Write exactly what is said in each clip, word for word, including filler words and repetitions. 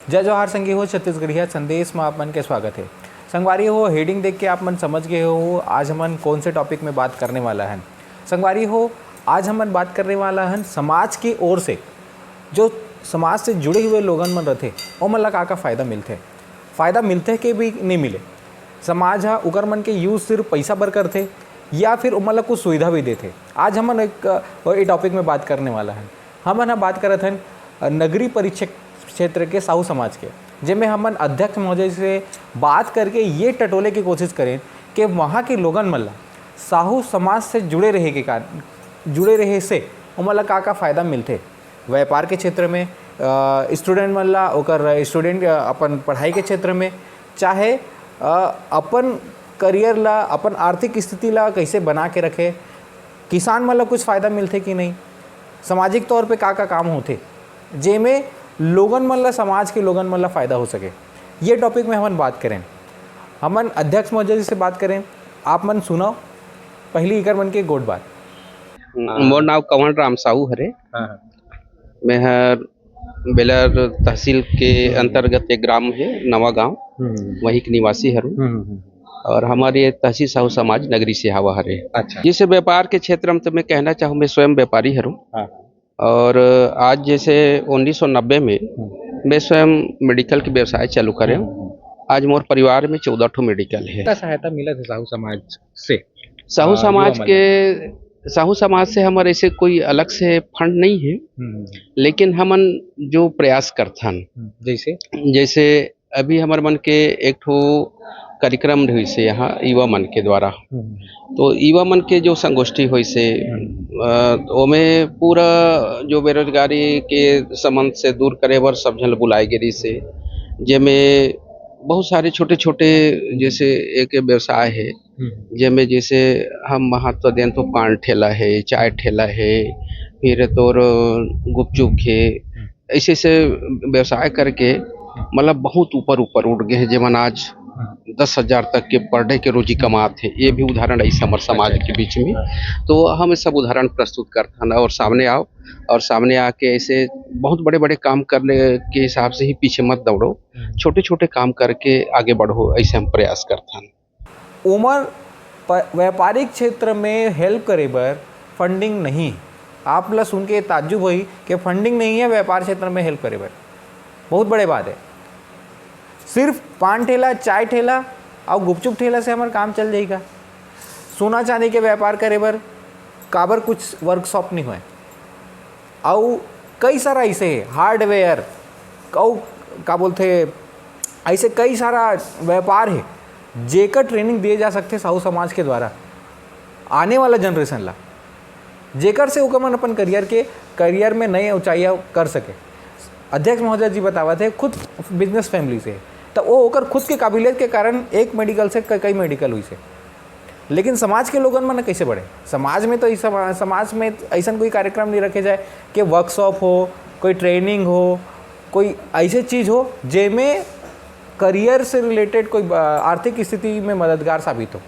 जय जोहार संगी हो, छत्तीसगढ़िया संदेश में आप मन के स्वागत है। संगवारी हो, हेडिंग देख के आप मन समझ गए हो आज हमन कौन से टॉपिक में बात करने वाला हन। संगवारी हो, आज हमन बात करने वाला हन समाज के ओर से, जो समाज से जुड़े हुए लोगन मन रथे, ओमन ला का का फायदा मिलथे, फायदा मिलथे के भी नहीं मिले, समाज हा उकर मन के यूज सिर्फ पैसा बर करथे या फिर ओमन ला कुछ सुविधा भी देथे। आज हमन एक अ, ए टॉपिक में बात करने वाला हन। हमन ह बात करत हन अ, नगरी परिक्षेत्र क्षेत्र के साहू समाज के, जेमे हमन अध्यक्ष महोदय से बात करके ये टटोले के कोशिश करें कि वहाँ के लोगन मन ला साहू समाज से जुड़े रहे के कारण, जुड़े रहे से ओमन ला का का फायदा मिलथे, व्यापार के क्षेत्र में, स्टूडेंट मन ला ओकर स्टूडेंट अपन पढ़ाई के क्षेत्र में, चाहे अ, अपन करियर ला, अपन आर्थिक स्थिति ला कैसे बना के रखे, किसान मन ला कुछ फायदा मिलथे कि नहीं, सामाजिक तौर पे का का काम होथे, जेमे लोगन मन ला, समाज के लोगन मन ला फायदा हो सके, ये टॉपिक में हमन बात करें। हमन अध्यक्ष महोदय जी से बात करें, आप मन सुनव पहली इकर मन के गोठ बात। मोर नाव कंवर राम साहू हरे। हाँ, हाँ। मैं हर बेलर तहसील के अंतर्गत एक ग्राम है नवा गांव, हम्म। वहीं के निवासी हूँ। हम्म, हम्म, हम्म। और हमारे तहसील साहू समाज नगरी से हवा हरे। अच्छा। जैसे व्यापार के क्षेत्र में तो मैं कहना चाहूँ, मैं स्वयं व्यापारी हूँ। हाँ। और आज जैसे उन्नीस सौ नब्बे में हम्म। मैं स्वयं मेडिकल के व्यवसाय चालू करे हूँ। हम्म। आज मोर परिवार में चौदह ठो मेडिकल है। का सहायता मिला था साहू समाज से? साहू हाँ, समाज युवा के, साहू समाज से हमारे ऐसे कोई अलग से फंड नहीं है, हम्म। लेकिन हमन जो प्रयास करथन, हम्म, जैसे? जैसे अभी हमर मन के एक ठो कार्यक्रम रहिस हे यहाँ युवा मन के द्वारा। हम्म। तो युवा मन के जो संगोष्ठी होइस हे, हम्म। अ, ओमे पूरा जो बेरोजगारी के संबंध से दूर करे बर सब झन ल बुलाए गे रहिस हे, जेमे बहुत सारे छोटे-छोटे, जैसे एक व्यवसाय हे, हम्म। जेमे जैसे हम महत्व देन तो पान ठेला हे, चाय ठेला हे, फिर तोर गुपचुप हे, हम्म। ऐसे ऐसे व्यवसाय करके हम्म। मतलब बहुत ऊपर ऊपर उठ गए हैं, जेमन आज हम्म। दस हजार तक के पर डे के रोजी कमात हे। ये भी उदाहरण ऐसे हमारे समाज के बीच में। तो हम ये सब उदाहरण प्रस्तुत करथन और सामने आओ, और सामने आके ऐसे बहुत बड़े बड़े काम करने के हिसाब से ही पीछे मत दौड़ो, हम्म। छोटे छोटे काम करके आगे बढ़ो, ऐसे हम प्रयास करथन। ओमन प-, व्यापारिक क्षेत्र में हेल्प करे बर फंडिंग नहीं। आप ला सुन के ताज्जुब होही कि फंडिंग नहीं है व्यापार क्षेत्र में हेल्प करे बर। बहुत बड़े बात है। सिर्फ पान ठेला, चाय ठेला और गुपचुप ठेला से हमर काम चल जाही का? सोना चांदी के व्यापार करे बर काबर कुछ वर्कशॉप नहीं होय? अउ कई सारा ऐसे हे, हार्डवेयर, अउ का बोलथे, ऐसे कई सारा व्यापार हे, जेकर ट्रेनिंग दिए जा सकथे साहू समाज के द्वारा आने वाला जनरेशन ला, जेकर से ओकर मन अपन करियर के, करियर में नए ऊंचाइयां कर सके। अध्यक्ष महोदय जी बतावत हे, खुद बिजनेस फैमिली से, तो वो ओकर खुद के काबिलियत के कारण एक मेडिकल से क-, कई मेडिकल हुई से। लेकिन समाज के लोगन मन कैसे बढ़े? समाज में तो ई समा-, समाज में ऐसन कोई कार्यक्रम नहीं रखे जाए कि वर्कशॉप हो, कोई ट्रेनिंग हो, कोई ऐसे चीज हो जेमे करियर से रिलेटेड कोई, अ, आर्थिक स्थिति में मददगार साबित हो।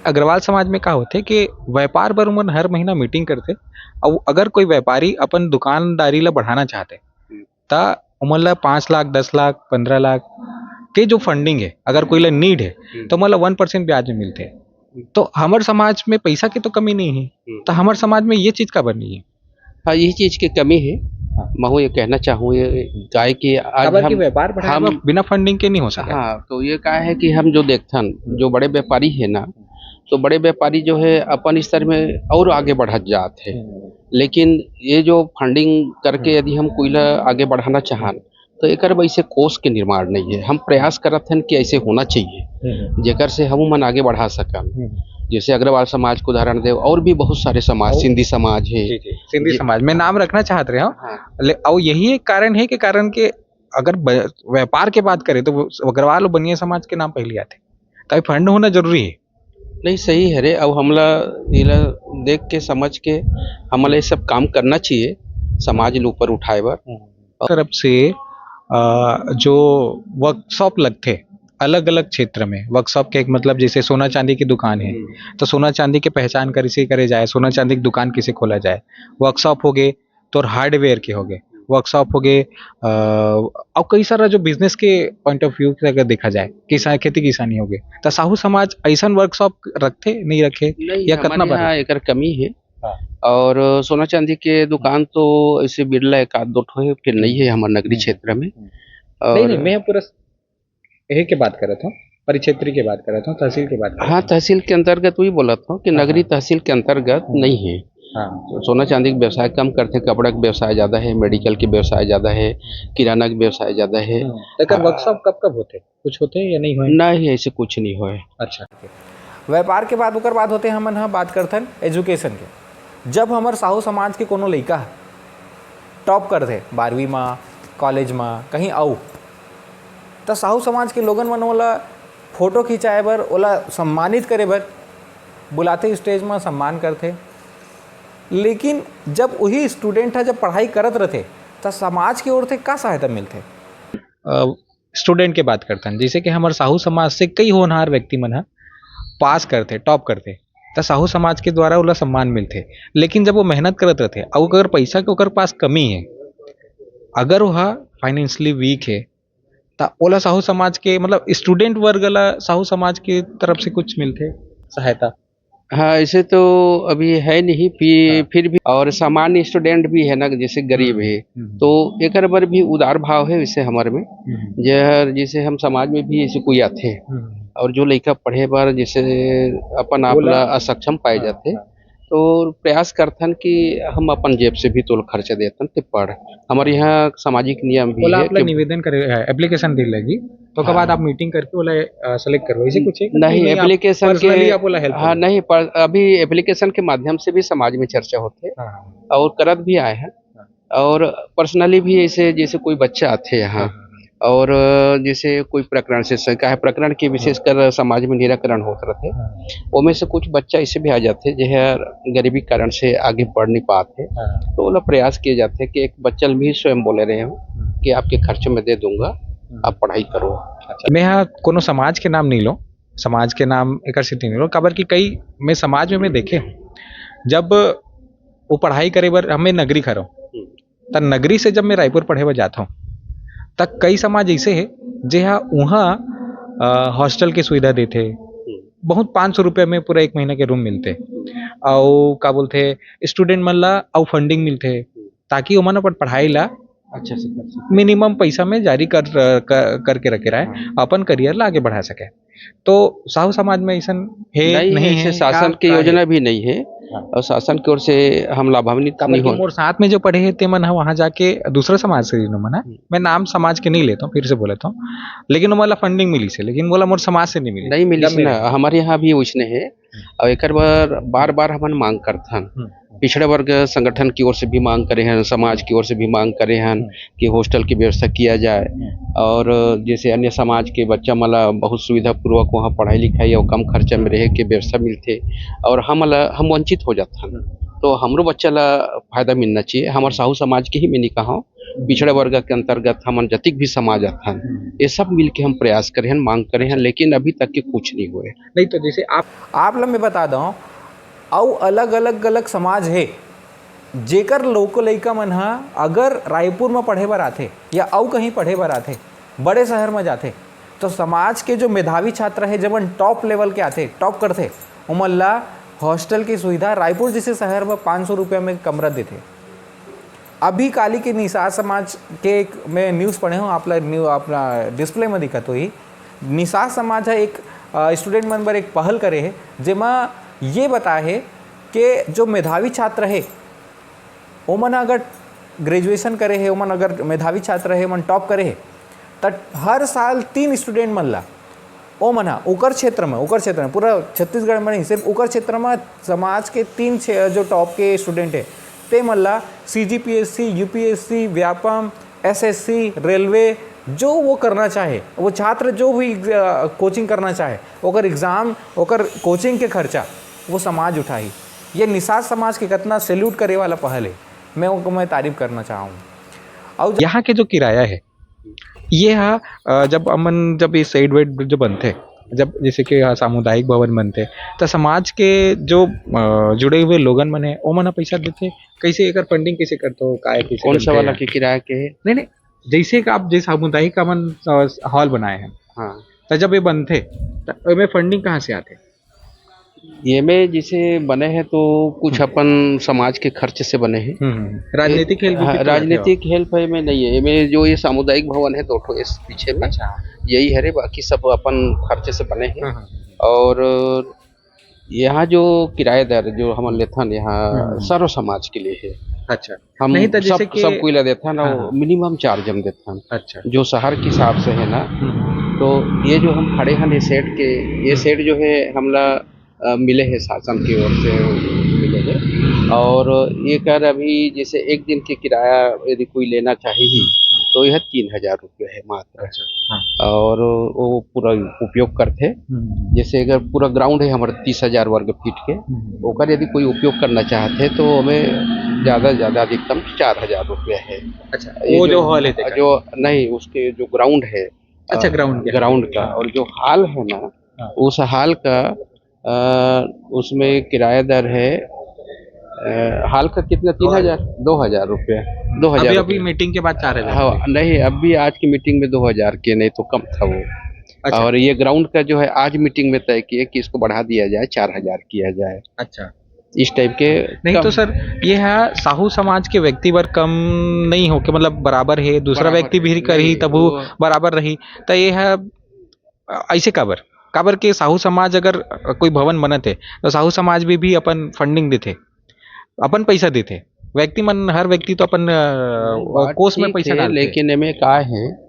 अग्रवाल समाज में का होथे कि व्यापार बर उमन हर महीना मीटिंग करथे, अउ अगर कोई व्यापारी अपन दुकानदारी ला बढ़ाना चाहथे, हम्म। त ओमन ला पाँच लाख, दस लाख, पन्द्रह लाख के जो फंडिंग है, अगर कोई ला नीड है, हम्म। तो ओमन ला वन परसेंट ब्याज में मिलथे। हम्म। तो हमर समाज में पैसा के तो कमी नहीं है, हम्म। तो हमर समाज में ये चीज काबर नहीं है? हाँ, यही चीज की कमी है। हाँ। महू ये कहना चाहूँ, ये काहे कि आज काबर कि हम, व्यापार बढ़ाए हम बर बिना फंडिंग के नहीं हो सके। हाँ, तो ये का है कि हम जो देखथन, हम्म। जो बड़े व्यापारी है ना, तो बड़े व्यापारी जो है अपन स्तर में और आगे बढ़त जात है। हम्म। लेकिन ये जो फंडिंग करके हम्म। यदि हम कोई ला आगे बढ़ाना चाहन, तो एकर बर ऐसे कोष के निर्माण नहीं है। हम प्रयास करत हन कि ऐसे होना चाहिए, हम्म। जेकर से हम मन आगे बढ़ा सकन। हम्म। जैसे अग्रवाल समाज को उदाहरण दे, और भी बहुत सारे समाज, और सिंधी समाज है। जी, जी, सिंधी जी। समाज में नाम रखना चाहत रहे हो। हाँ। ले, और यही एक कारण है कि कारण के अगर ब-, व्यापार के बात करें तो वो अग्रवाल और बनिया समाज के नाम पहले आते, तभी फंड होना जरूरी है। नहीं, सही हरे। अब हमला एला देख के, समझ के, हमला ये सब काम करना चाहिए समाज ल ऊपर उठाए बर। हम्म। तरफ से, अ, जो वर्कशॉप लगथे अलग-अलग क्षेत्र में, वर्कशॉप के एक मतलब जैसे सोना चांदी की दुकान है, हम्म। तो सोना चांदी के पहचान कैसे करे जाए, सोना चांदी की दुकान कैसे खोला जाए, वर्कशॉप हो गए, तोर हार्डवेयर के हो गए, वर्कशॉप हो गए, अ, और कई सारा जो बिजनेस के पॉइंट ऑफ व्यू से अगर देखा जाए, किसा-, खेती किसानी हो गए, तो साहू समाज ऐसन वर्कशॉप रखथे, नहीं रखे, नहीं, या कतना हमारे बार? यहाँ एकर कमी है। हाँ। और सोना चांदी के दुकान तो ऐसे बिरला एक आध दो ठो है, फिर नहीं है हमारे नगरी हम्म। क्षेत्र में। हम्म। और नहीं, नहीं, मैं पूरा यही के बात करत हूँ, परिक्षेत्र के बात करत हूँ, तहसील के बात करत हाँ, हूँ। तहसील के अंतर्गत वही बोलत हूँ कि हाँ, नगरी हाँ। तहसील के अंतर्गत हम्म। नहीं है। हाँ। सोना चांदी के व्यवसाय कम करथे, कपड़ा के व्यवसाय ज्यादा है, मेडिकल के व्यवसाय ज्यादा है, किराना के व्यवसाय ज्यादा है। हम्म। तो एकर हाँ। वर्कशॉप कब कब होथे? कुछ होथे या नहीं होए? नहीं, ऐसे कुछ नहीं होए। अच्छा। व्यापार के बाद ओकर बाद होथे, हमन ह बात करथन एजुकेशन के। जब हमर साहू समाज के कोनो लइका ह टॉप करथे बारहवीं म, कॉलेज म, कहीं अउ, त साहू समाज के लोगन मन ओला फोटो खिंचाए बर, ओला सम्मानित करे बर बुलाथे, स्टेज म सम्मान करथे। लेकिन जब उही स्टूडेंट ह जब पढ़ाई करत रथे, त समाज के ओर से का सहायता मिलथे? अ, स्टूडेंट के बात करथन, जैसे कि हमर साहू समाज से कई होनहार व्यक्ति मन ह पास करथे, टॉप करथे, त साहू समाज के द्वारा ओला सम्मान मिलथे। लेकिन जब वो मेहनत करत रथे, अउ अगर पैसा के ओकर पास कमी है, अगर वो ह फाइनेंशियली वीक है, त ओला साहू समाज के, मतलब, स्टूडेंट वर्ग ला साहू समाज के तरफ से कुछ मिलथे सहायता? हाँ, ऐसे तो अभी है नहीं, फि-, हाँ। फिर भी, और सामान्य स्टूडेंट भी है ना, जैसे गरीब हम्म, है, हम्म। तो एकर बर भी उदार भाव है वैसे हमर में। हम्म। जे हर, जैसे हम समाज में भी ऐसे कोई आथे, हम्म। और जो लइका पढ़े बर जैसे अपन आप ओला ला असक्षम पाए हाँ, जाथे, हाँ। तो प्रयास करथन कि हम अपन जेब से भी तोल खर्चा देथन, ते पढ़। हमर यहाँ सामाजिक नियम भी ओला है आप ला कि निवेदन करे, अ, एप्लीकेशन दे लगी, तो ओकर हाँ। बाद आप मीटिंग करके ओला, अ, सेलेक्ट करवाइए, ऐसे कुछ है कि नहीं, नहीं, आप एप्लीकेशन के, पर्सनली आप ओला हेल्प हाँ, करो? नहीं, पर अभी एप्लीकेशन के माध्यम से भी समाज में चर्चा होथे हाँ, हाँ। और करत भी आए हैं। हाँ। और पर्सनली भी ऐसे जैसे कोई बच्चा आथे यहाँ हाँ, हाँ, हाँ। और जैसे कोई प्रकरण से स-, काहे प्रकरण के विशेषकर हाँ। समाज में निराकरण होत रहथे, हाँ। ओमे से कुछ बच्चा ऐसे भी आ जाथे जे हर गरीबी कारण से आगे बढ़ नहीं पात हे, हाँ। तो ओला प्रयास किए जाथे कि एक बच्चा ल भी स्वयं बोले रहे हो हम्म। कि आपके खर्च में दे दूंगा, हम्म। आप पढ़ाई करो। अच्छा, मैं यहाँ कोनो समाज के नाम नहीं लो, समाज के नाम एकर सेती नहीं लो, काबर कि कई मैं समाज में मैं देखे हूँ, जब वो पढ़ाई करे बर हमें नगरी खरो, हम्म। त नगरी से जब मैं रायपुर पढ़े बर जात हूँ, त कई समाज ऐसे है जे हा उहाँ, अ, हॉस्टल के सुविधा देथे, हम्म। बहुत पाँच सौ रुपया में पूरा एक महीना के रूम मिलथे, हम्म। अउ का बोलथे, स्टूडेंट मन ला अउ फंडिंग मिलथे, हम्म। ताकि ओमन अपन पढ़ाई ला अच्छा से कर सके। मिनिमम पैसा में जारी कर, कर, करके रखे रहे, हाँ। अपन करियर ला आगे बढ़ा सके। तो साहू समाज में ऐसन है, नहीं है, नहीं ऐसे है, शासन का, की का योजना है? भी नहीं है हाँ। और शासन की ओर से हम लाभान्वित ताकि नहीं हो। मोर साथ में जो पढ़े हैं, ते मन ह वहाँ जाके दूसरा समाज से, जिन्हों मन ह, हम्म। मैं नाम समाज के नहीं लेता हूँ, फिर से बोलता हूँ, लेकिन वो वाला फंडिंग मिली से, लेकिन बोला मोर समाज से नहीं मिली। नहीं मिली जब से मेरे ना, हमारे यहाँ भी वैसने है। हम्म। और एकर बर बार-बार हमन मांग करथन। हम्म। पिछड़ा वर्ग संगठन की ओर से भी मांग करे हन, समाज की ओर से भी मांग करे हन हम्म। कि हॉस्टल की व्यवस्था किया जाए। हम्म। और जैसे अन्य समाज के बच्चा मन ला बहुत सुविधापूर्वक वहाँ पढ़ाई लिखाई और कम खर्चा में रहे के व्यवस्था मिलथे और हम ला, हम वंचित हो जाथन। हम्म। तो हमरो बच्चा ला फायदा मिलना चाहिए। हमर साहू समाज के ही मैं नहीं कहा हूँ, पिछड़ा वर्ग के अंतर्गत हमन जतिक भी समाज आथन, हम्म। ये सब मिल के हम प्रयास करे हन, मांग करे हन, लेकिन अभी तक के कुछ नहीं हुए। नहीं तो जैसे आप आप ला मैं बता दऊं, अउ अलग-अलग, अलग समाज हे, जेकर लोग लइका मन ह अगर रायपुर म पढ़े बर आथे या अउ कहीं पढ़े बर आथे, बड़े शहर म जाथे, तो समाज के जो मेधावी छात्र हे, जेमन टॉप लेवल के आथे, टॉप करथे, ओमन ला हॉस्टल की सुविधा रायपुर जैसे शहर म पाँच सौ रुपया में कमरा देथे। अभी काली के निषाद समाज के एक मैं न्यूज़ पढ़े हूँ, आप ला न्यू-, अपना डिस्प्ले में दिखत होही। निषाद समाज ह एक, अ, स्टूडेंट मन बर एक पहल करे हे, जेमा ये बताए हे के जो मेधावी छात्र हे, ओमन अगर ग्रेजुएशन करे हे, ओमन अगर मेधावी छात्र हे, ओमन टॉप करे हे, त हर साल तीन स्टूडेंट मन ला ओमन ह ओकर क्षेत्र म, ओकर क्षेत्र म, पूरा छत्तीसगढ़ म नहीं, सिर्फ ओकर क्षेत्र म समाज के तीन छे-, जो टॉप के स्टूडेंट हे, ते मन ला CGPSC, UPSC, Vyapam, SSC, railway, जो वो करना चाहे, वो छात्र जो भी, अ, कोचिंग करना चाहे, ओकर एग्जाम, ओकर कोचिंग के खर्चा वो समाज उठाही। ये निषाद समाज के कितना सैल्यूट करे वाला पहल हे, मैं ओको मैं तारीफ करना चाहूँ। और ज- यहाँ के जो किराया है, ये हा, अ, जब हमन, जब ये सेड वेड जो बनथे, जब जैसे कि, हाँ, सामुदायिक भवन बनथे, त समाज के जो, अ, जुड़े हुए लोगन मन हे, ओमन ह पैसा देथे? कैसे एकर फंडिंग कैसे करथो? काय कैसे कौन सा बनथे? वाला के किराया के हे? नहीं, नहीं, जैसे कि आप, जैसे सामुदायिक हमन, अ, हॉल बनाए हैं, हाँ। त जब ये बनथे, त एमे फंडिंग कहाँ से आथे? ये में जैसे बने हैं तो कुछ हम्म। अपन समाज के खर्च से बने हैं। हम्म, हम्म। राजनीतिक ये, हेल्प भी हाँ, तो रहथे राजनीतिक हेल्प है में नहीं है। ये में जो ये सामुदायिक भवन है दो ठो इस पीछे में, अच्छा। यही हरे, बाकी सब अपन खर्च से बने हैं। हाँ, हाँ। और यहाँ जो किराएदार जो हमन लेथन, यहाँ हम्म। सर्व समाज के लिए है। अच्छा। हम नहीं तो जैसे सब, कि सब कोई ला देथन, हाँ, वो हाँ। मिनिमम चार्ज हम देथन। अच्छा। जो शहर के हिसाब से है ना, हम्म। तो ये जो हम खड़े हन, ये सेट के, ये हम्म। सेट जो है, हमला, अ, मिले है, शासन की ओर से मिले है। और ये कर अभी जैसे एक दिन के किराया यदि कोई लेना चाहिए, हम्म। तो यह तीन हजार रुपये है मात्र। अच्छा, हाँ। और वो पूरा उपयोग करथे। हम्म। जैसे अगर पूरा ग्राउंड है हमारा तीस हजार वर्ग फीट के, हम्म। ओकर यदि कोई उपयोग करना चाहते हैं तो हमें ज़्यादा से ज़्यादा अधिकतम चार हजार रुपया है। अच्छा, ये वो जो जो, हॉल है, जो, नहीं, उसके जो ग्राउंड है, अच्छा, अ, ग्राउंड के ग्राउंड का, हाँ। और जो हॉल है ना, हाँ। उस हॉल का, अ, उसमें किराया दर है, अ, हॉल का कितना? तीन हजार? दो हजार रुपया। दो हजार अभी, अभी रुपया। मीटिंग के बाद चार हजार हाँ, रुपया। नहीं, अभी आज की मीटिंग में दो हजार के, नहीं तो कम था वो। अच्छा। और ये ग्राउंड का जो है, आज मीटिंग में तय किए कि इसको बढ़ा दिया जाए, चार हजार किया जाए। अच्छा। इस टाइप के नहीं कम। तो सर, ये है साहू समाज के व्यक्ति बर कम नहीं हो के, मतलब बराबर है, दूसरा बराबर व्यक्ति है। भी करही नहीं, तभू वो बराबर रही। तो ये है, अ, ऐसे काबर? काबर के साहू समाज अगर, अ, कोई भवन बनत है, तो साहू समाज भी, भी अपन फंडिंग देथे, अपन पैसा देथे। व्यक्ति मन, हर व्यक्ति तो अपन, अ, नहीं, बात कोष में ठीक पैसा है, डालथे। लेकिन एमे का है,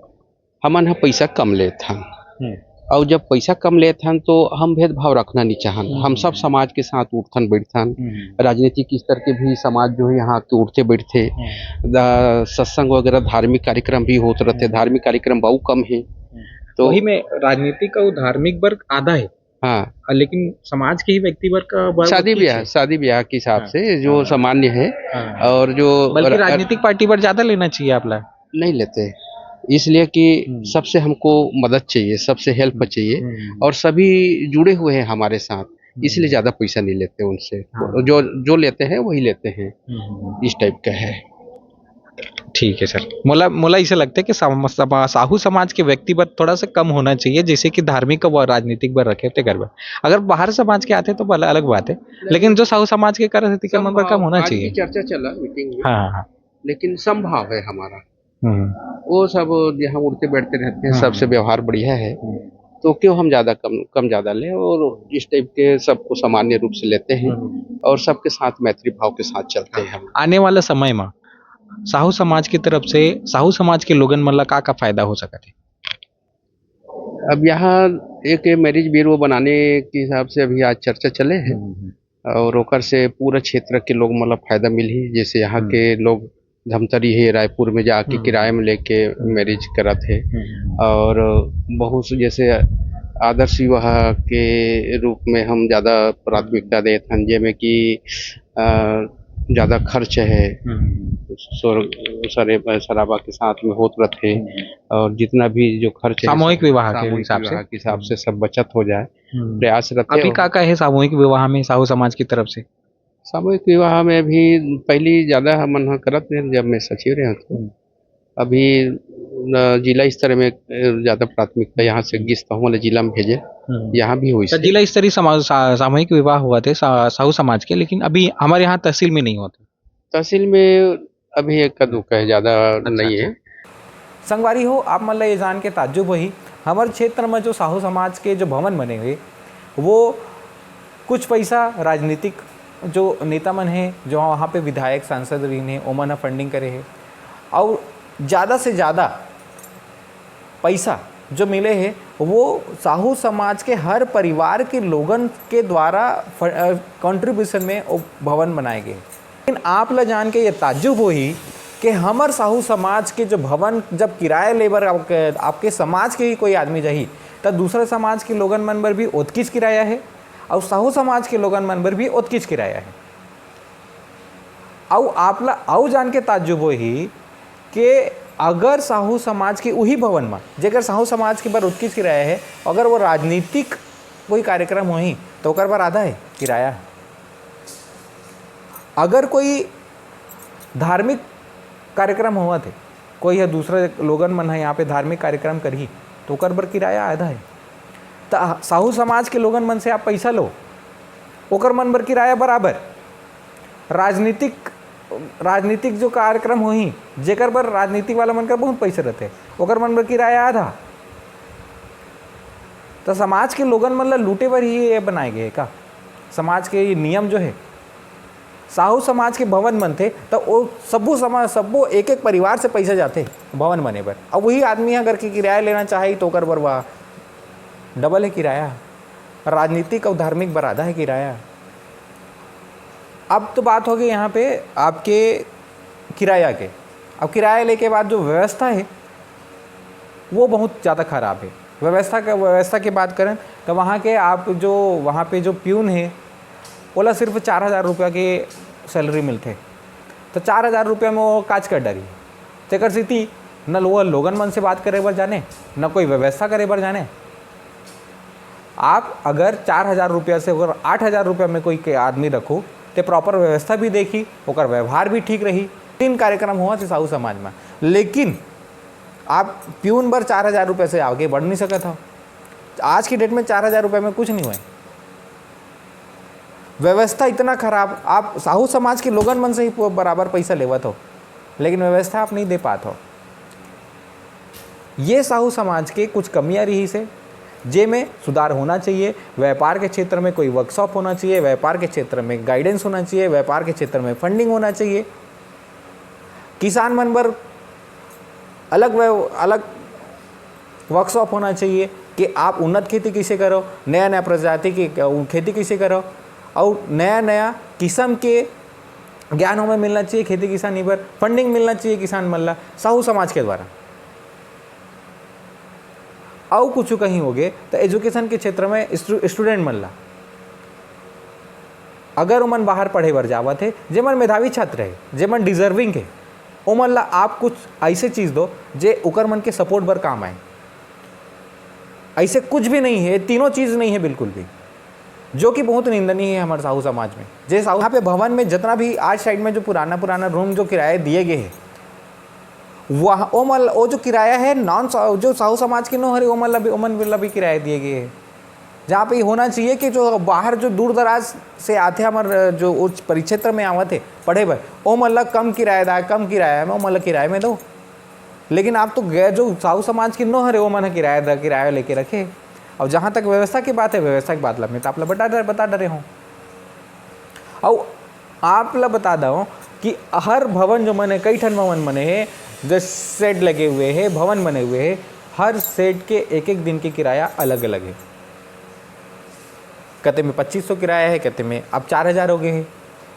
हमन ह पैसा कम लेथन। हम्म। अउ जब पैसा कम लेथन, तो हम भेदभाव रखना नहीं चाहन। हम्म। हम सब समाज के साथ उठथन, बैठथन। हम्म। राजनीतिक स्तर के भी समाज जो है, यहाँ के उठते, बैठते। हम्म। द-, सत्संग वगैरह, धार्मिक कार्यक्रम भी होत रहते। हम्म। धार्मिक कार्यक्रम बहुत कम है। हम्म। तो वही में राजनीतिक अउ धार्मिक वर्ग आधा है। हाँ। अ, लेकिन समाज के ही व्यक्ति वर्ग का वर्ग शादी कुछ ब्याह, है। शादी ब्याह के हिसाब हाँ। से जो हाँ। सामान्य है हाँ। और जो बल्कि र-, राजनीतिक पार्टी पर ज्यादा लेना चाहिए आप ला। नहीं लेते, इसलिए कि हम्म। सबसे हमको मदद चाहिए, सबसे हेल्प हम्म। चाहिए हम्म। और सभी जुड़े हुए हैं हमारे साथ, हम्म। इसलिए ज़्यादा पैसा नहीं लेते उनसे। हाँ। जो, जो लेते हैं, वही लेते हैं। हम्म। इस टाइप का है। ठीक है सर, मोला, मोला ऐसे लगता है कि सम-, समा-, साहू समाज के व्यक्ति बर थोड़ा सा कम होना चाहिए, जैसे कि धार्मिक व राजनीतिक बर रखे थे घर में। अगर बाहर समाज के आते तो भला अलग बात है, लेकिन जो साहू समाज के करत है, तेकर मन बर कम होना आज भी चाहिए। चर्चा चला मीटिंग में, हाँ, हाँ, हाँ। लेकिन संभाव है हमारा। हम्म। वो सब यहाँ उठते बैठते रहते हैं, हाँ, सबसे हाँ। व्यवहार बढ़िया है, हम्म। तो क्यों हम ज़्यादा कम, कम ज़्यादा लें और इस टाइप के सबको सामान्य रूप से लेते हैं हम्म। और सबके साथ मैत्री भाव के साथ चलते हैं हम। आने वाला समय में साहू समाज की तरफ से, साहू समाज के लोगन मन ला का, का फायदा हो सकत है? अब यहाँ एक मैरिज ब्यूरो बनाने के हिसाब से अभी आज चर्चा चले है हम्म, हम्म। और ओकर से पूरा क्षेत्र के लोग मतलब फायदा मिलही। जैसे यहाँ हम्म। के लोग धमतरी है, रायपुर में जाके हम्म। किराए में लेके हम्म। मैरिज करत है हम्म। और बहुत से जैसे आदर्श विवाह के रूप में हम ज़्यादा प्राथमिकता देत हन, जेमे कि, अ, ज़्यादा खर्च है, हम्म। शोर-, शरे-, शराबा के साथ में होत रहते हैं हम्म। और जितना भी जो खर्च है, सामूहिक विवाह के सामूहिक हिसाब से। विवाह के हिसाब से सब बचत हो जाए, हम्म। प्रयास रहते अभी हो। का, का है सामूहिक विवाह में साहू समाज की तरफ से? सामूहिक विवाह में अभी पहली ज़्यादा हमन ह करत रहे, जब मैं सचिव रहे तो। हम्म। अभी न जिला स्तर में, अ, ज़्यादा प्राथमिकता यहाँ से हम्म। गिस तो हमन ल जिला में भेजे, हम्म। यहाँ भी होइस तो है। जिला स्तरीय समा-, सा-, सामूहिक विवाह होवत हे सा-, साहू समाज के, लेकिन अभी हमारे यहाँ तहसील में नहीं होते। तहसील में अभी एक का दुख है, ज़्यादा अच्छा, नहीं है। अच्छा। संगवारी हो, आप मन ल ये जान के ताज्जुब होही, हमर क्षेत्र में जो साहू समाज के जो भवन बने हुए, वो कुछ पैसा राजनीतिक जो नेता मन हे, जो वहाँ पे विधायक, सांसद रहिन हे, ओमन ह फंडिंग करे हे, अउ ज़्यादा से ज़्यादा पैसा जो मिले हे, वो साहू समाज के हर परिवार के लोगन के द्वारा फ-, अ, कॉन्ट्रीब्यूशन में वो भवन बनाए गए। लेकिन आप ला जान के ये ताज्जुब होही कि हमर साहू समाज के जो भवन जब किराया ले बर आपके, आपके समाज के ही कोई आदमी जाही, त दूसरा समाज के लोगन मन बर भी ओतकीच किराया हे, अउ साहू समाज के लोगन मन बर भी ओतकीच किराया हे। अउ आप ला अउ जान के ताज्जुब होही के अगर साहू समाज के उही भवन म, जेकर साहू समाज के बर ओतकीच किराया हे, अगर वो राजनीतिक कोई कार्यक्रम होही, तो ओकर बर आधा हे किराया। अगर कोई धार्मिक कार्यक्रम होवत हे, कोई ह दूसरा लोगन मन ह यहाँ पे धार्मिक कार्यक्रम करही, तो ओकर बर किराया आधा हे। त साहू समाज के लोगन मन से आप पैसा लो, ओकर मन बर किराया बराबर। राजनीतिक, राजनीतिक जो कार्यक्रम होही, जेकर बर राजनीतिक वाला मन कर बहुत पैसा रहते, ओकर मन बर किराया आधा। त समाज के लोगन मन ल लूटे बर ही ये बनाए गए हे का? समाज के ये नियम जो हे, साहू समाज के भवन बनथे, त ओ सब्बो समाज, सब्बो एक-एक परिवार से पैसा जाथे भवन बने बर। अब वही आदमी अगर के किराया लेना चाही, तो ओकर बर वा डबल हे किराया, राजनीतिक अउ धार्मिक बर आधा हे किराया। अब तो बात हो गई यहाँ पे आपके किराया के। अब किराया लेके बाद जो व्यवस्था हे, वो बहुत ज़्यादा खराब हे। व्यवस्था का, व्यवस्था की बात करें, तो वहाँ के आप जो, वहाँ पे जो प्यून हे, ओला सिर्फ चार हज़ार रुपया के सैलरी मिलथे, तो चार हज़ार रुपया में वो काज कर डारी। तेकर सेती न वो लोगन मन से बात करे बर जाने, न कोई व्यवस्था करे बर जाने। आप अगर चार हज़ार रुपया से अगर आठ हज़ार रुपया में कोई के आदमी रखो, ते प्रॉपर व्यवस्था भी देखी, ओकर व्यवहार भी ठीक रही। तीन कार्यक्रम होवत हे साहू समाज में, लेकिन आप प्यून बर चार हज़ार रुपया से आगे बढ़ नहीं सकत हो। आज की डेट में चार हज़ार रुपया में कुछ नहीं होए। व्यवस्था इतना खराब, आप साहू समाज के लोगन मन से ही प-, बराबर पैसा लेवत हो, लेकिन व्यवस्था आप नहीं दे पात हो। ये साहू समाज के कुछ कमियां रही से, जेमे सुधार होना चाहिए। व्यापार के क्षेत्र में कोई वर्कशॉप होना चाहिए, व्यापार के क्षेत्र में गाइडेंस होना चाहिए, व्यापार के क्षेत्र में फंडिंग होना चाहिए। किसान मन बर अलग व्य-, अलग वर्कशॉप होना चाहिए कि आप उन्नत खेती कैसे करो, नया नया प्रजाति की खेती कैसे करो, और नया नया किस्म के ज्ञान हमें मिलना चाहिए। खेती किसानी बर फंडिंग मिलना चाहिए किसान मन ला साहू समाज के द्वारा। अउ कुछ कहीं हो गए तो एजुकेशन के क्षेत्र में स्टू-, स्टूडेंट मन ला, अगर ओमन बाहर पढ़े बर जावत हे, जेमन मेधावी छात्र हे, जेमन डिजर्विंग हे, ओमन ला आप कुछ ऐसे चीज़ दो जे ओकर मन के सपोर्ट बर काम आए। ऐसे कुछ भी नहीं है, तीनों चीज़ नहीं है बिल्कुल भी, जो कि बहुत निंदनीय है हमारे साहू समाज में। जे साहू, यहाँ पे भवन में जितना भी आज साइड में जो पुराना पुराना रूम जो किराए दिए गए हैं, वह ओमन, वो जो किराया है नॉन, जो साहू समाज के नो हरे, ओमन ला भी, ओमन ला भी किराया दिए गए हैं। जहाँ पे ये होना चाहिए कि जो बाहर जो दूर दराज से आते हैं, हमारे जो उच्च परिक्षेत्र में आवत है पढ़े बर, ओमन ला कम किराया दा, कम किराया में ओमन ला किराए में दो। लेकिन आप तो गैर, जो साहू समाज के नो हरे, ओमन ह किराया दा, किराया लेके रखे। और जहाँ तक व्यवस्था की बात है, व्यवस्था की बात ला मैं तो आप ला बता डर, बता डरे हूँ। और आप ला बता दो कि हर भवन जो मने, कई ठन भवन मने है, जो शेड लगे हुए है, भवन बने हुए है, हर शेड के एक एक दिन के किराया अलग अलग है। कते में पच्चीस सौ किराया है, कते में अब चार हज़ार हो गए है,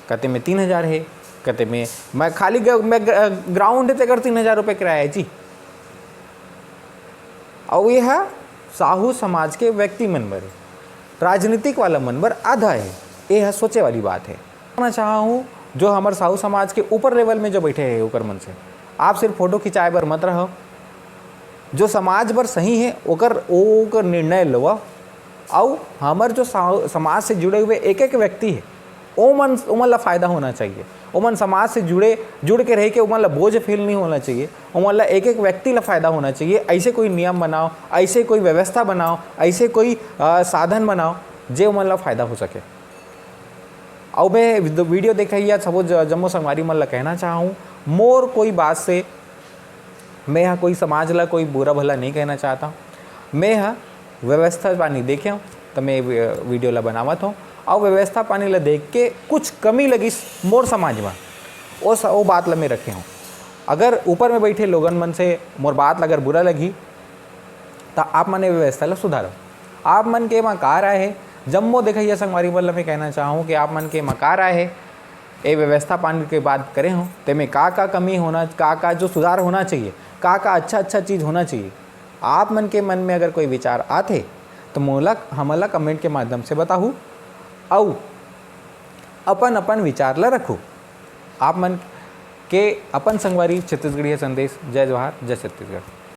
कते में तीन हज़ार है, कते में मैं खाली ग-, मैं ग-, ग्राउंड है तेकर तीन हज़ार रुपये किराया है जी। और ये है साहू समाज के व्यक्ति मन बर, राजनीतिक वाला मन बर आधा है। ये है सोचे वाली बात है। कहना चाहा हूँ, जो हमारे साहू समाज के ऊपर लेवल में जो बैठे हैं ओकर मन से, आप सिर्फ फोटो खिंचाए बर मत रहो। जो समाज बर सही है ओकर, ओकर निर्णय लो। अउ हमर जो सा-, समाज से जुड़े हुए एक एक व्यक्ति है, ओमन, ओमन ला फायदा होना चाहिए। ओमन समाज से जुड़े, जुड़ के रह के ओमन ला बोझ फील नहीं होना चाहिए। ओमन ला एक एक व्यक्ति ला फायदा होना चाहिए। ऐसे कोई नियम बनाओ, ऐसे कोई व्यवस्था बनाओ, ऐसे कोई, अ, साधन बनाओ जे ओमन ला फायदा हो सके। अउ मैं वीडियो देखइया सबो ज-, जम्मो संगवारी मन ला कहना चाहूँ, मोर कोई बात से मैं ह कोई समाज ला कोई बुरा भला नहीं कहना चाहता। मैं ह व्यवस्था पानी देखे हूँ, तो मैं वी-, वीडियो ला बनावत हूँ। और व्यवस्था पानी ला देख के कुछ कमी लगिस मोर समाज में, वो स-, वो बात ला मैं रखे हूँ। अगर ऊपर में बैठे लोगन मन से मोर बात ला अगर बुरा लगी, तो आप मन ये व्यवस्था ला सुधारो। आप मन के एमा का राय हे? जम्मो देखइया संगवारी मन ला मैं कहना चाहूँ कि आप मन के एमा का राय हे? ए व्यवस्था पानी के बात करे हूँ, तेमे का का कमी होना, का का जो सुधार होना चाहिए, का का अच्छा अच्छा चीज़ होना चाहिए, आप मन के मन में अगर कोई विचार आथे, तो मोला, हमन ला कमेंट के माध्यम से बताहू, अउ अपन अपन विचार ला रखू। आप मन ये अपन संगवारी छत्तीसगढ़िया संदेश। जय जोहार, जय छत्तीसगढ़।